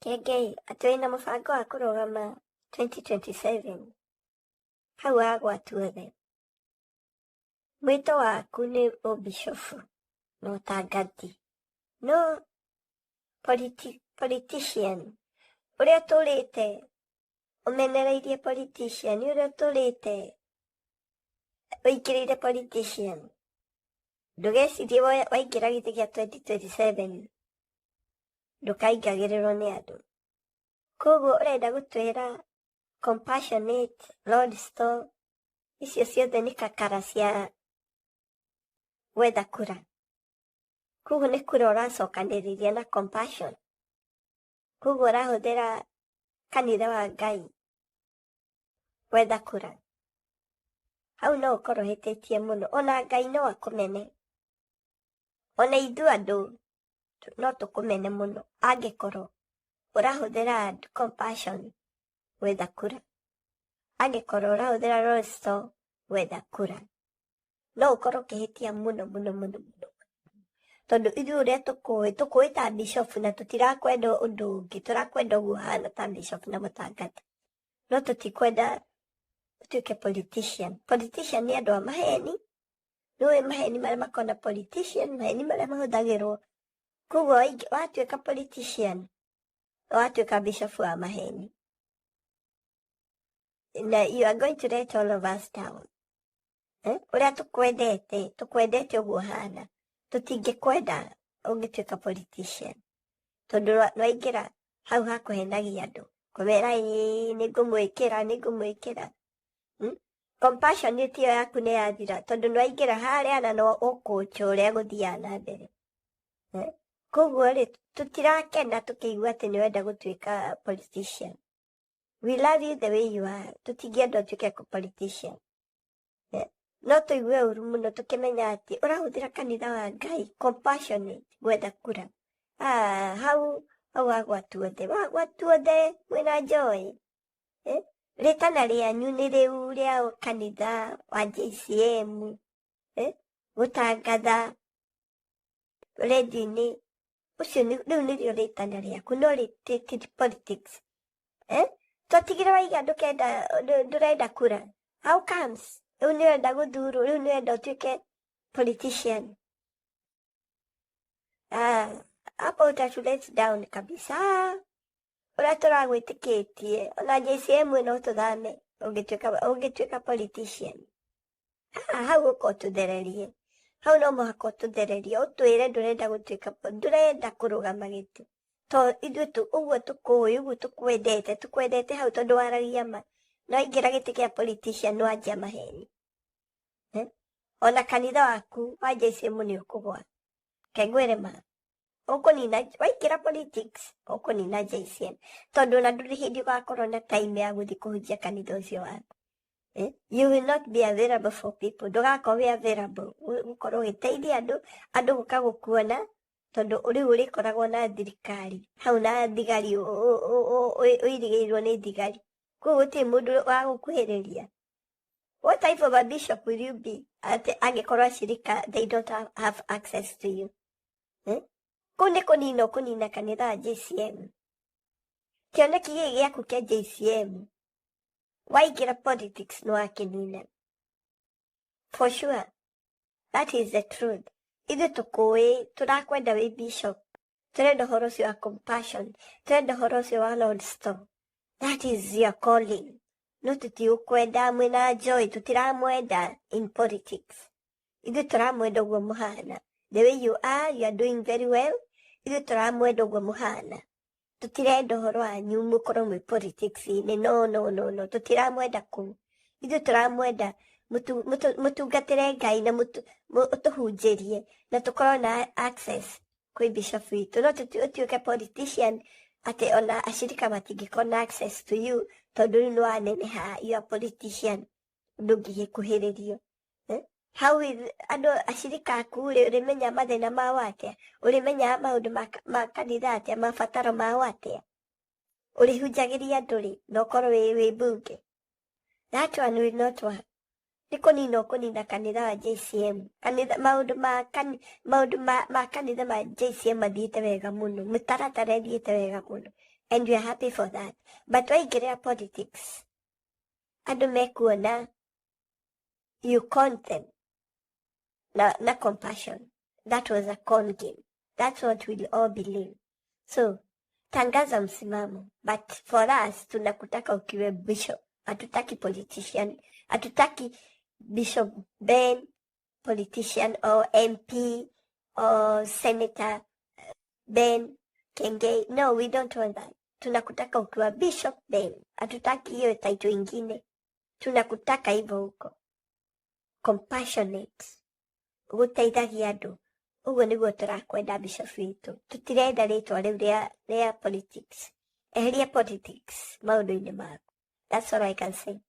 Kĩengei, atĩ wĩna mũbango wa kũrũgama 2027 hau wagwatuothe. Mwĩto waku nĩ ũbishofu na ũtangathi no politician ũrĩa ũtũrĩte ũmenereirie politician ũrĩa ũtũrĩte ũingĩrĩire politician ndũgecirie waingĩra gĩtĩ kĩa 2027 ndũkaingagĩrĩrwo nĩ andũ. Koguo ũrenda gũtwĩra compassionate Lord Store icio ciothe nĩ kakara cia gwetha kura. Koguo nĩ kura ũracokanĩrĩria na compassion. Koguo ũrahũthĩra kanitha wa Ngai gwetha kura. Hau no ũkorwo ũhĩtĩtie mũno. Ona Ngai no akũmene. Ona ithuĩ andũ no tũkũmene mũno angĩkorwo ũrahũthĩra compassion gwetha kura. Angĩkorwo ũrahũthĩra Rosto gwetha kura. No ũkorwo ũkĩhĩtia mũno mũno mũno mũno. Tondũ ithuĩ ũrĩa tũkũĩ, tũkũĩ ta bishop na tũtirakwenda ũndũ ũngĩ, tũrakwenda ũguo ũhana ta bishop na mũtangathi. No tũtikwenda ũtuĩke politician. Politician nĩ andũ a maheni, nĩũĩ maheni marĩa makoragwo na politician, maheni marĩa mahũthagĩrwo. Koguo watuĩka politician, watuĩka bishop wa maheni. Na you are going to let all of us down. Eh? Ũrĩa tũkwendete, tũkwendete ũguo ũhana. Tũtingĩkwenda ũngĩtuĩka politician. Tondũ nĩwaingĩra hau ha kũhenagia andũ. Kũmera ĩĩ nĩngũmwĩkĩra, nĩngũmwĩkĩra. Compassion ĩyo yaku nĩ yathira tondũ nĩwaingĩra harĩa na no ũkũnjwo ũrĩa gũthiaga na mbere. Eh? Koguo rĩ, tũtirakena tũkĩigua atĩ nĩwenda gũtuĩka politician. We love you the way you are. Tũtingĩenda ũtuĩke politician. Eh? No tũigue ũru mũno tũkĩmenya atĩ ũrahũthĩra kanitha wa Ngai compassionate gwetha kura. Ah, hau hau wagwatuothe, wagwatuothe mwĩna joy. Eh? Rĩtana rĩanyu nĩ rĩu rĩa kanitha wa JCM. Eh? Gũtangatha redio-inĩ ũcio rĩu nĩrĩo rĩtana rĩaku no ti politics. Eh? Twatigire waiga ndũkenda ndũrenda kura. How comes? Rĩu nĩ ũrenda gũthurwo, rĩu nĩ ũrenda ũtuĩke politician. Ah, hapo utatu let down kabisa. Ũrĩa tũragwĩtĩkĩtie ona JCM no tũthame ũngĩtuĩka politician. Ah, hau ũka ũtũthererie. Hau no mũhaka ũtũthererie, ũtwĩre ndũrenda gũtuĩka ndũrenda kũrũgama gĩtĩ. To ithuĩ ũguo tũkũĩ, ũguo tũkwendete, tũkwendete hau tondũ waragia ma. No aingĩra gĩtĩ kĩa politician nĩwanjia maheni. Eh? Ona kanitha waku wa JCM nĩ ũkũgwa. Reke ngwĩre ma. Ũkũnina, waingĩra politics, ũkũnina JCM. Tondũ ona ndũrĩ hĩndĩ ũgakorwo na time ya gũthiĩ kũhunjia kanitha ũcio waku. Eh? You will not be available for people. Ndũgakorwo wĩ available gũkorwo ũgĩteithia andũ, andũ gũka gũkuona, tondũ rĩu ũrĩkoragwo na thirikari hau na thigari ũirigĩirwo nĩ thigari. Koguo gũtirĩ mũndũ wa gũkuhĩrĩria. What type of a bishop will you be? Atĩ angĩkorwo acirika they don't have access to you. Eh? Kũu nĩ kũnina ũkũnina kanitha wa JCM. Kĩoneki gĩkĩ gĩaku kĩa JCM waingĩra politics nĩ wakĩnina. For sure. That is the truth. Ithuĩ tũkũĩ, tũrakwenda wĩ bishop. Tũrenda ũhoro ũcio wa compassion. Tũrenda ũhoro ũcio wa Lord Store. That is your calling. No tũtigũkwenda mwĩna joy, tũtiramwenda in politics. Ithuĩ tũramwenda ũguo mũhana. The way you are, you are doing very well. Ithuĩ tũramwenda ũguo mũhana. Tũtirenda ũhoro wanyu mũkorwo mwĩ politics-inĩ. No, no, no, no. Tũtiramwenda kũu. Ithuĩ tũramwenda mũtungatĩre Ngai na ũtũhunjĩrie na tũkorwo na access kwĩ bishop witũ. No ũtuĩke politician atĩ ona acirika matingĩkorwo na access to you tondũ rĩu nĩ waneneha, you are politician, ndũngĩgĩkuhĩrĩrio. Eh? How will andũ acirika aku rĩ ũrĩmenya mathĩna mao atĩa? Ũrĩmenyaga maũndũ ma kanitha atĩa, mabataro mao atĩa? Ũrĩhunjagĩria andũ rĩ na ũkorwo wĩ mbunge? That one will not work. Nĩ kũnina ũkũnina kanitha wa JCM. Kanitha, maũndũ ma maũndũ ma kanitha ma JCM mathiĩte wega mũno, mĩtaratara ĩthiĩte wega mũno. And we are happy for that. But waingĩrĩra politics, andũ mekuona you con them na compassion. That was a con game. That's what we'll all believe. So tangaza msimamo, but for us tunakutaka ukiwe bishop. Hatutaki politician, hatutaki Bishop Ben politician or MP or Senator Ben Kengei. No, we don't want that. Tunakutaka ukiwa Bishop Ben. Hatutaki hiyo title ingine. Tunakutaka hivyo huko. Compassionate. Gũteithagia andũ. Ũguo nĩguo tũrakwenda, bishop witũ. Tũtirenda rĩtwa rĩu rĩa politics. Eheria politics maũndũ-inĩ maku. That's all I can say.